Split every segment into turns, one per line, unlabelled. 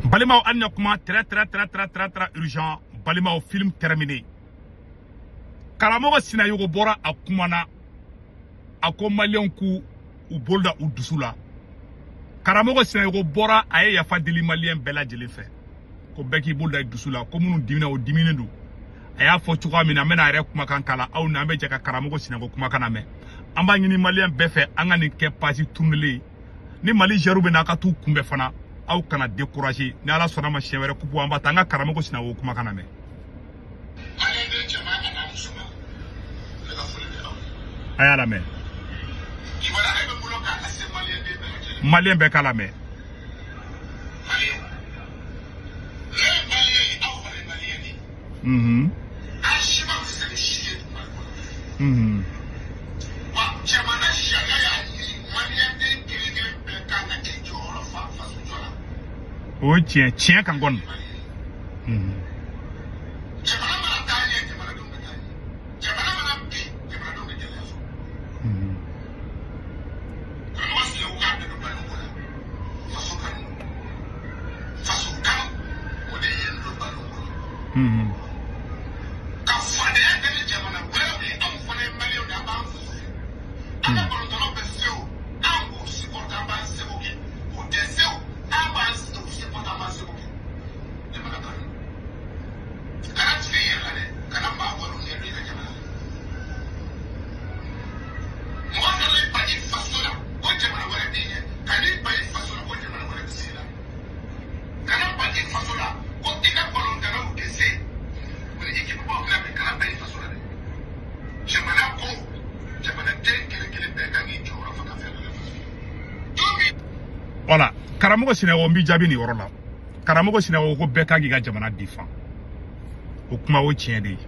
Balimaw, hali na kuma très très très très très très urgent. Balimaw, film terminé. Karamɔgɔ Sinayogo bɔra, a kumana, a ko maliyɛnw k'u u bolo da u dusu la. Karamɔgɔ Sinayogo bɔra, a ye yafa deli maliyɛn bɛɛ lajɛlen fɛ, ko bɛɛ k'i bolo da i dusu la, ko minnu dimina, o diminen don. A y'a fɔ cogoya min na, an bɛna a yɛrɛ kumakan kala aw ni an bɛ jɛ ka karamɔgɔ Sinayogo kumakan lamɛn. An b'a ɲini maliyɛn bɛɛ fɛ, an ka nin kɛ page tournée ye. Ni Mali jɛriw bɛ n'a ka t'u kunbɛn fana, aw kana décourager. Ni Ala sɔnna ma, siɲɛ wɛrɛ coupe an b'a ta. An ka karamɔgɔ Sinayogo kumakan lamɛn.
Maliyɛnden cɛman a n'a musoman, ne ka foli bɛ aw ye.
A y'a lamɛn.
Kibaruya bɛ n bolo k'a lase maliyɛnden bɛɛ lajɛlen.
Maliyɛn bɛɛ k'a lamɛn.
Maliyɛnw, ne ye maliyɛn ye, aw fana ye maliyɛn de ye. An si ma fisa ni si ye Mali kɔnɔ. Wa jamana sariya y'a ɲini, maliyɛnden kelen kelen bɛɛ kan ka k'i jɔyɔrɔ fa faso jɔ la.
O ye tiɲɛ tiɲɛ kan kɔni.
Jamana mana taa ɲɛ, jamanadenw bɛ taa ɲɛ. Jamana mana bin, jamanadenw bɛ gɛlɛya sɔrɔ. Karamɔgɔ Sinayogo k'a bɛɛ bɛ balonko la. Faso kanu, faso kanu, o de ye n don balonko la. Ka fadenya kɛ ni jamana wɛrɛw ye, anw fana ye maliyɛnw de ye, an b'an faso fɛ. An ka balontannaw bɛ se o, an b'u supporter, an b'an seko kɛ. U tɛ se o, an b'an supporter, an b'an seko kɛ. Jamana kanu, kana tigɛ i yɛrɛ la dɛ, kana maa wɛrɛw ɲɛ don i ka jamana la. Mɔgɔ kana i ban i faso la ko jamana wɛrɛ b'i ɲɛ, kan'i ban i faso la ko jamana wɛrɛ bɛ se i la. Kana ban i faso la ko i ka balontannaw tɛ se, o ni équipe baw bɛna bɛn. Kana ban i faso la dɛ. Jamana ko, jamanaden kelen kelen bɛɛ kan k'i jɔyɔrɔ fa ka fɛn dɔ kɛ faso ye. Don min
Voilà, karamɔgɔ Sinayogo, n b'i jaabi nin yɔrɔ la. Karamɔgɔ Sinayogo ko bɛɛ kan k'i ka jamana défend, o kuma o tiɲɛ de ye.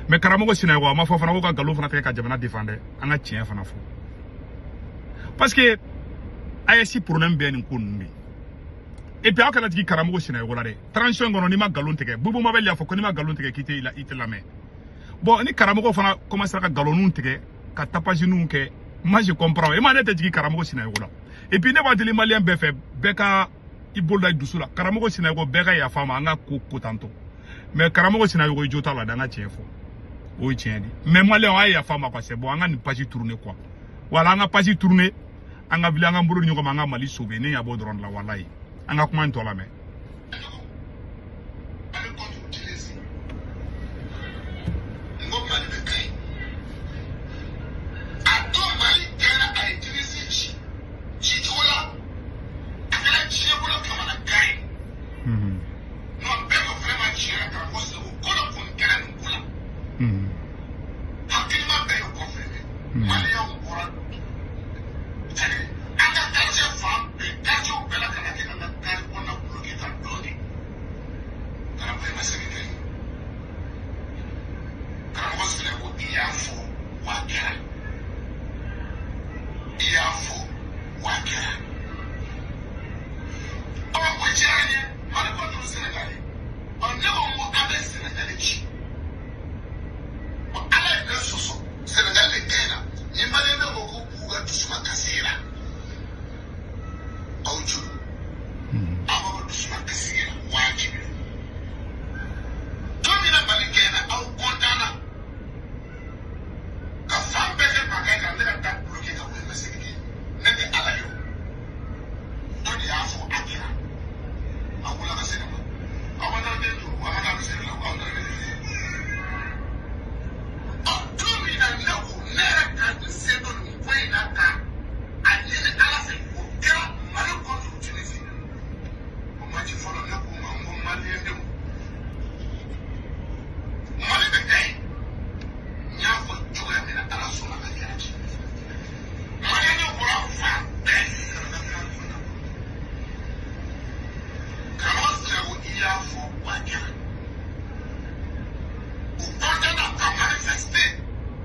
Mais karamɔgɔ Sinayogo, a ma fɔ fana ko ka nkalon fana tigɛ ka jamana défend dɛ. An ka tiɲɛ fana fɔ, parce que AES problème bɛɛ nin ko ninnu de. Et puis aw kana jigin karamɔgɔ Sinayogo la dɛ. Transition kɔnɔ, n'i ma nkalon tigɛ, Bubu Mabel y'a fɔ ko n'i ma nkalon tigɛ, k'i tɛ i tɛ lamɛn. Bon, ni karamɔgɔ fana commencera ka nkalonninw tigɛ, ka tapageninw kɛ, moi je comprends. E ma ne tɛ jigin karamɔgɔ Sinayogo la. Et puis ne b'a deli maliyɛn bɛɛ fɛ, bɛɛ ka i bolo da i dusu la. Karamɔgɔ Sinayogo, bɛɛ ka yafa ma, an ka ko ko tantɔ. Mais karamɔgɔ Sinayogo, i jo t'a la dɛ, an ka tiɲɛ fɔ, o ye tiɲɛ de. Mais maliyɛnw, a ye yafa ma quoi, c'est bon, an ka nin page tourner quoi. Voilà, an ka page tourner, an ka wuli, an ka bolo di ɲɔgɔn ma, an ka Mali sauver. Ne ɲɛ b'o dɔrɔn de la, walayi. An ka kuma in tɔ lamɛn.
Mali contre Tunisie, n ko Mali bɛ ka ɲi. A don Mali kɛra, a ye Tunisie ci cicogo la, a kɛra diɲɛ bolo kamana gan ye. Non, bɛɛ ko vraiment tiɲɛ na, karamɔgɔ Sinayogo ko dɔ kɔni kɛra nin ko la. Hakilima bɛɛ y'o confirmer. Maliyɛnw bɔra, c'est an ka quartier fan bɛɛ, quartier bɛɛ la, ka na kɛ ka n ka carré kɔnɔna bloqué ka dɔn de. Karamɔgɔ ma se kɛ ye. Karamɔgɔ Sinayogo, i y'a fɔ wa a kɛra, i y'a fɔ wa a kɛra. Ɔ, o diyara n ye. Mali contre Sénégal, ɔ, ne ko n ko an bɛ Sénégal ci. Ɔ, Ala ye ne sɔsɔ, Sénégal de gɛnna. Ni maliyɛn bɛ ko k'u b'u ka dusuma kasi la, aw juru, aw b'aw ka dusuma kasi la, wajibi don. Don min na Mali gɛnna, aw kɔntanna ka fan bɛɛ kɛ mankan ye ka ne ka da bloqué ka bɔ yen. Ma se kɛ, ne tɛ Ala ye o. Dɔ de y'a fɔ, a kɛra. Aw wula ka se ne ma, aw ma taa den duuru, aw ma taa misiri la, aw nana ne de fɛ. Ɔ, don min na ne ko ne yɛrɛ ka n sen don nin ko in na ka a ɲini Ala fɛ, o kɛra Mali contre Tunisie. O match fɔlɔ, ne k'u ma n ko maliyɛndenw, Mali bɛ kɛ yen. N y'a fɔ cogoya min na, Ala sɔnna ka kɛra. Maliyɛndenw bɔra fan bɛɛ ka na n ka kan kɔnɔna. Karamɔgɔ Sinayogo, i y'a fɔ wa a kɛra. U kɔntanna ka manifester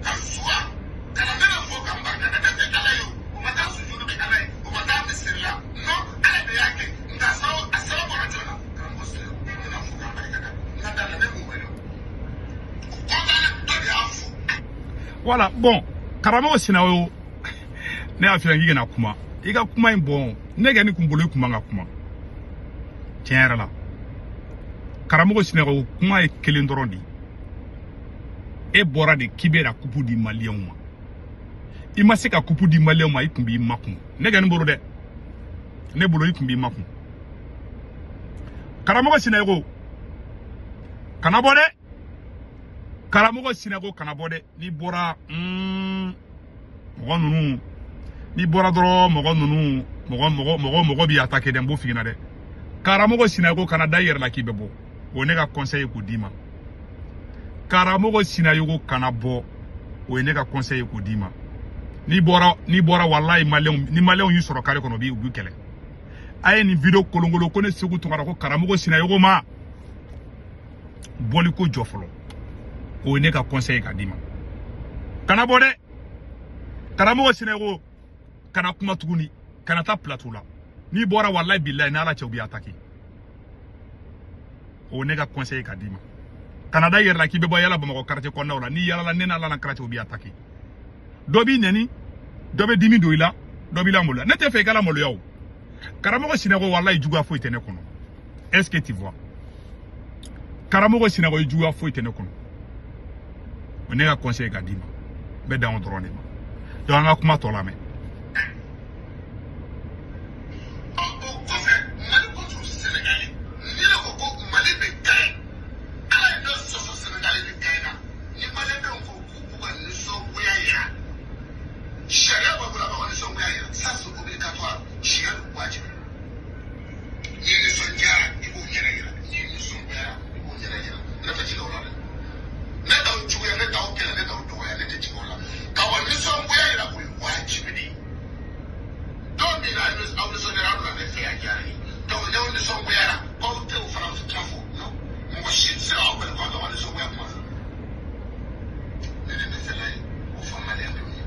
ka suwa ka na ne la fɔ ka n barika da. Ne tɛ Ala ye o, o ma taa sujudu kɛ Ala ye, o ma taa misiri la. Non, Ala de y'a kɛ, nka a sababu bɔra jɔn na? Karamɔgɔ Sinayogo n bɛna fɔ ka n barika da. N ka da la, ne m'u wele o. U kɔntanna, dɔ de y'a fɔ.
Voilà, bon, karamɔgɔ Sinayogo, ne y'a f'i ɲɛna k'i kana kuma. I ka kuma in, bon, ne kɛ ni kun bolo, i kun man ka kuma. Tiɲɛ yɛrɛ la karamɔgɔ Sinayoko kuma ye kelen dɔrɔn de ye. E bɔra de k'i bɛ na coupe di maliyɛnw ma, i ma se ka coupe di maliyɛnw ma, i kun b'i makun. Ne kɔni bolo dɛ, ne bolo i kun b'i makun. Karamɔgɔ Sinayoko kana bɔ dɛ, karamɔgɔ Sinayoko kana bɔ dɛ. N'i bɔra mɔgɔ ninnu, n'i bɔra dɔrɔn mɔgɔ ninnu mɔgɔ b'i attaquer dɛ, n b'o f'i ɲɛna dɛ. Karamɔgɔ Sinayoko kana da i yɛrɛ la k'i bɛ bɔ, o ye ne ka conseil ye k'o d'i ma. Karamɔgɔ Sinayoko kana bɔ, o ye ne ka conseil ye k'o d'i ma. N'i bɔra walayi maliyɛnw, ni maliyɛnw y'i sɔrɔ carré kɔnɔ u b'i kɛlɛ. A ye nin vidéo kolonkolon ko ne Sekou Tounkara ko karamɔgɔ Sinayoko ma bɔli ko jɔ fɔlɔ, o ye ne ka conseil ye k'a d'i ma. Kana bɔ dɛ, karamɔgɔ Sinayoko kana kuma tuguni, kana taa plateau la. N'i bɔra walayi bilayi n'Ala cɛ u b'i attaquer, o ye ne ka conseil ye k'a d'i ma. Kana da i yɛrɛ la k'i bɛ bɔ yala Bamakɔ quartier kɔnɔnaw la, n'i yalala ne n'Ala na quartier u b'i attaquer. Dɔ b'i nɛni, dɔ bɛ dimi don i la, dɔ b'i lamaloya. Ne tɛ fɛ i ka lamaloya o. Karamɔgɔ Sinayoko walayi juguya foyi tɛ ne kɔnɔ. Est-ce que tu vois? Karamɔgɔ Sinayoko juguya foyi tɛ ne kɔnɔ. O ne ka conseil k'a d'i ma. N bɛ dan o dɔrɔn de ma. Donc an ka kuma tɔ lamɛn.
O kɔfɛ Mali contre Sénégal, ni ne ko ko Mali bɛ gagner, Ala ye dɔ sɔsɔ Sénégal bɛ gagner na, ni maliyɛndenw ko k'u b'u ka nisɔngoya yira, sariya b'a bolo a b'a ka nisɔngoya yira, ça c'est obligatoire, tiɲɛ don, wajibi. N'i nisɔndiyara i b'o yɛrɛ yira, n'i nisɔngoyara i b'o yɛrɛ yira. Ne tɛ jigin o la dɛ, ne t'aw juguya, ne t'aw kɛlɛ, ne t'aw dɔgɔya, ne tɛ jigin o la. Ka wa nisɔngoya yira o ye wajibi de ye. Don min na aw nisɔndiyara aw nana ne fɛ yan diyara n ye, donc n'aw nisɔngoyara k'aw tɛ o fana kuma fɔ, non, mɔgɔ si tɛ se k'aw bali k'aw ka nisɔngoya kuma fɔ. Ne de bɛ fɛla ye o fɔ maliyɛndenw ye,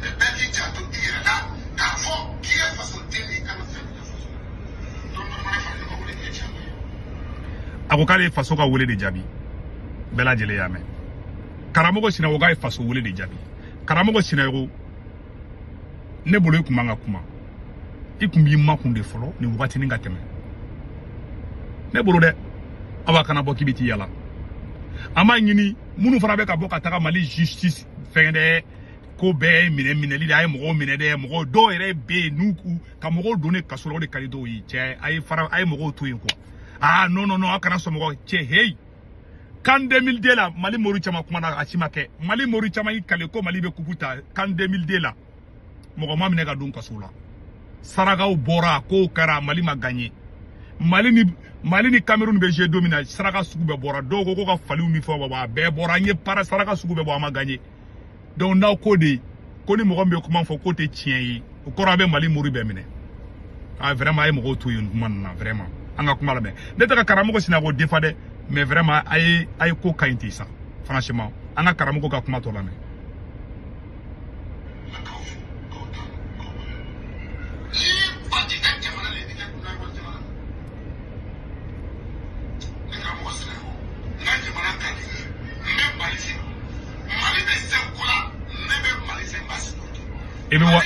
mais bɛɛ k'i janto i yɛrɛ la k'a fɔ k'i ye fasoden de ye, i kan ka fɛn min kɛ faso la. Donc dɔ mana fara ɲɔgɔn kan o de kɛ caman ye.
A ko k'ale ye faso ka wele de jaabi, bɛɛ lajɛlen y'a mɛn. Karamɔgɔ Sinayoko k'a ye faso wele de jaabi. Karamɔgɔ Sinayoko, ne bolo i kun man ka kuma, i kun b'i makun de fɔlɔ nin wagatinin ka tɛmɛ. Ne bolo dɛ, awa kana bɔ k'i bɛ t'i yala. An b'a ɲini minnu fana bɛ ka bɔ ka taga Mali justice fɛngɛ dɛ, ko bɛɛ ye minɛ minɛli de, a ye mɔgɔw minɛ dɛ, mɔgɔw dɔw yɛrɛ bɛ yen n'u ka mɔgɔw don ne kaso la, o de ka di dɔw ye. Cɛ a ye fara, a ye mɔgɔw to yen quoi. Ah non non non, aw kana sɔn mɔgɔ cɛ hey. Kan 2002 la Mali mori caman kumana, a si ma kɛ. Mali mori caman y'i kale ko Mali bɛ kupu ta kan 2002 la, mɔgɔ ma minɛ ka don kaso la. Sarakaw bɔra, kow kɛra, Mali ma gagné. Mali ni Cameroun bɛ jouer don min na, saraka sugu bɛɛ bɔra. Dɔw ko ka faliw ni fɛnw bɔ, a bɛɛ bɔra. An ye para saraka sugu bɛɛ bɔ, a ma gagné. Donc n'aw ko de ko ni mɔgɔ min bɛ kuma fɔ k'o tɛ tiɲɛ ye, o kɔrɔ a bɛ Mali mori bɛɛ minɛ. Ah vraiment a ye mɔgɔw to yen kuma ninnu na, vraiment an ka kuma lamɛn. Ne tɛ ka karamɔgɔ Sinayoko defa dɛ, mais vraiment a ye ko ka ɲi ten sa, franchement an ka karamɔgɔ ka kuma tɔ lamɛn. I bɛ wa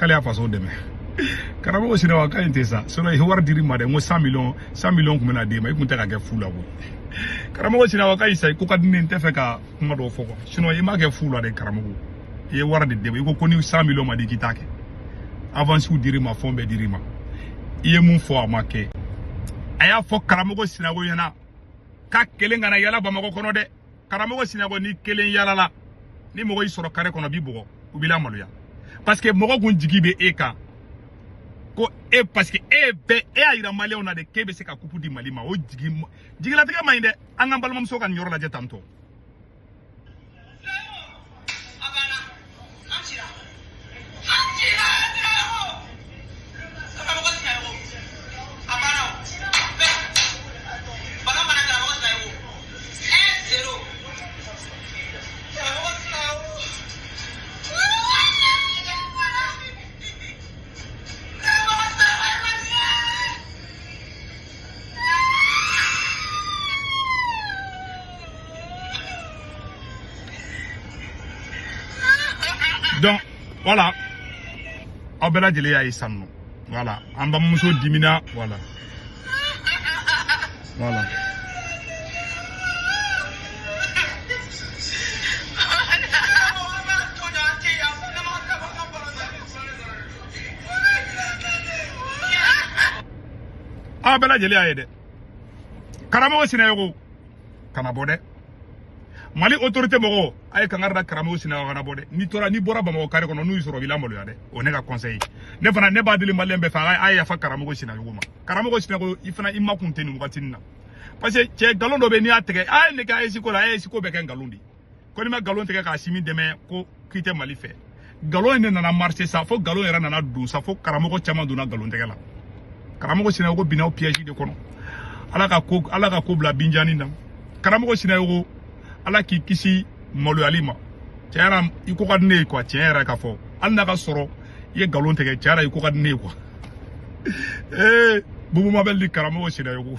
k'ale y'a faso dɛmɛ. Karamɔgɔ Sinayoko ka ɲi ten sa, sinon i wari dir'i ma dɛ, n ko 100 millions, 100 millions kun bɛna d'e ma, i kun tɛ ka kɛ fu la koyi. Karamɔgɔ Sinayoko ka ɲi sa, i ko ka di ne ye, n tɛ fɛ ka kuma dɔw fɔ quoi, sinon i m'a kɛ fu la dɛ karamɔgɔ, i ye wari de d'e ma, i ko ko ni 100 millions ma di k'i t'a kɛ, avance dir'i ma, fɛn bɛɛ dir'i ma, i ye mun fɔ a ma kɛ. A y'a fɔ karamɔgɔ Sinayoko ɲɛna k'a kelen kana yala Bamakɔ kɔnɔ dɛ. Karamɔgɔ Sinayoko ni kelen yalala, ni mɔgɔ y'i sɔrɔ carré kɔnɔ b'i bugɔ, u b'i lamaloya, parce que mɔgɔ kun jigi bɛ e kan ko e, parce que e bɛ e y'a yira maliyɛnw na de k'e bɛ se ka kupu di Mali ma. O jigi jigilatigɛ man ɲi dɛ. An ka balimamuso ka nin yɔrɔ lajɛ tantɔ. Donc voilà, aw bɛɛ lajɛlen y'a ye sisan nɔ. Voilà, an bamuso dimina. Voilà, voilà. Aw bɛɛ lajɛlen y'a ye dɛ. Karamɔgɔ Sinayogo kana bɔ dɛ. Mali autorité mɔgɔw, a ye kangari da karamɔgɔ Sinayogo kana bɔ dɛ. N'i tora, n'i bɔra Bamakɔ kare kɔnɔ, n'u y'i sɔrɔ, u b'i lamaloya dɛ. O ne ka conseil ye. Ne fana ne b'a deli maliyɛn bɛɛ fɛ, a ye yafa karamɔgɔ Sinayogo ma. Karamɔgɔ Sinayogo, i fana i makun tɛ nin wagati in na. Parce que cɛ nkalon dɔ bɛ yen, n'i y'a tigɛ, a ye ne kɛ AES ko la, AES ko bɛɛ kɛ nkalon de ye. Ko n'i ma nkalon tigɛ k'a si min dɛmɛ ko k'i tɛ Mali fɛ. Nkalon in de nana marcher sa, fo nkalon yɛrɛ nana don sa, fo karamɔgɔ caman donna nkalon tigɛ la. Karamɔgɔ Sinayogo binna o piège de kɔnɔ. Ala ka ko bila binjani na. Karamɔgɔ Sinayogo, ala k'i kisi maloyali ma. Tiɲɛ yɛrɛ, i ko ka di ne ye quoi, tiɲɛ yɛrɛ ka fɔ. Hali n'a ka sɔrɔ i ye nkalon tigɛ, tiɲɛ yɛrɛ i ko ka di ne ye quoi. Ee, Bubu Mabel ni karamɔgɔ Sinayogo.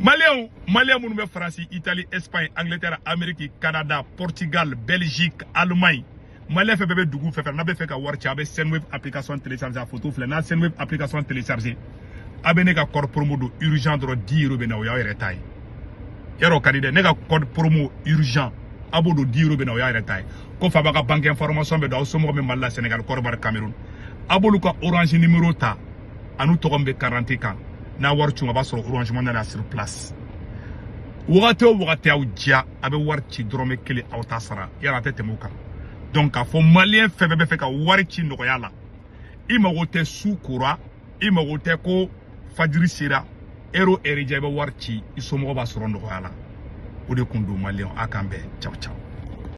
Maliyɛnw, maliyɛn minnu bɛ Faransi, Italie, Espagne, Angleterre, Amérique, Canada, Portugal, Belgique, Allemagne, maliyɛn fɛn fɛn bɛ dugu fɛn fɛn n'a bɛ fɛ ka wari ci, a bɛ Sendwave application télécharger. A photo filɛ, n'a Sendwave application télécharger, a bɛ ne ka code promo don urgent dɔrɔn, 10 euros bɛ na, o y'aw yɛrɛ ta ye. Yarɔ o ka di dɛ, ne ka code promo urgent, a b'o don, 10 euros bɛ na, o y'a yɛrɛ ta ye. Kɔfɛ a b'a ka banque information bɛ don, aw somɔgɔw bɛ Mali la, Sénégal, Côte d'Ivoire, Cameroun, a b'olu ka orange numéro ta an'u tɔgɔ min bɛ carte kan, n'a wari cun, a b'a sɔrɔ Orange Money la sur place. Wagati o wagati aw diya, a bɛ wari ci dɔrɔmɛ kelen, aw t'a sara, yala a tɛ tɛmɛ o kan. Donc k'a fɔ maliyɛn fɛn fɛn bɛ fɛ ka wari ci nɔgɔya la, i mago tɛ su kora, i mago tɛ ko fajiri sera, heure o heure diya i bɛ wari ci, i somɔgɔw b'a sɔrɔ nɔgɔya la. O de kun don maliyɛnw, a k'an bɛn. Ciao ciao.